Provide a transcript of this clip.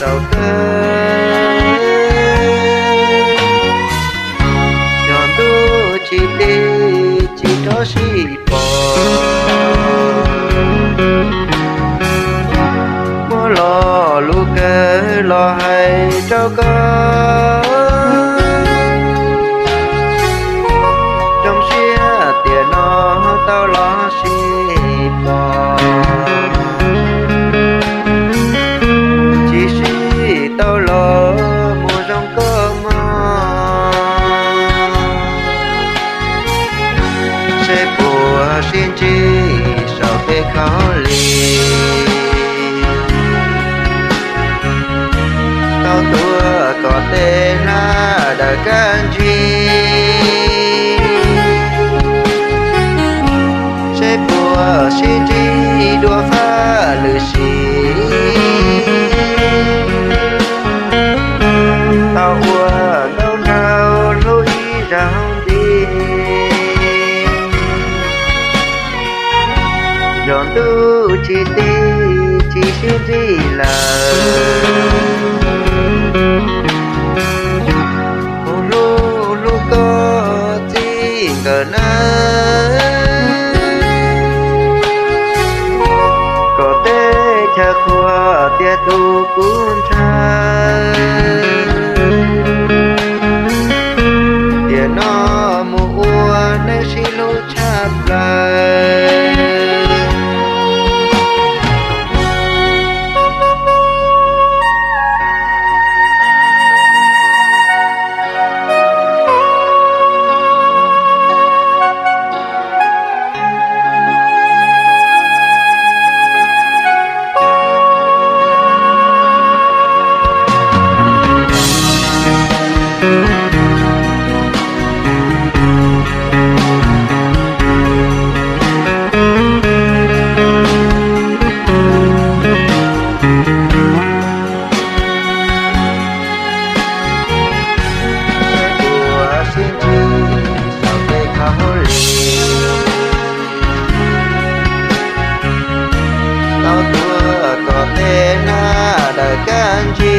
tau kawg, yog ntuj tsis tig tsis rov sib pom. Muab lo lus kawg los hais rau koj, zoo siab tiam no tau los sib pom. Tsis sib tau los mus zoo koj mog, seb puas sib ntsib saum tej khaub lig, tau tuav kom tej hnab daws kab ntsig, seb puas sib ntsib dua fab lwm sim, tau ua nkauj nraug hlub ib zaug ntxiv. Yog ntuj tsis tig tsis sib ntsib lawm, kuv hlub hlub koj txij nkawm na, kom teb chaws qhuas tias tus kuv ntshaw, tiam no mus ua neej sib hlub tshaj plaws. Puas sib ntsib saum tej khaub lig, tau tuav kom tej hnab daws kab ntsig.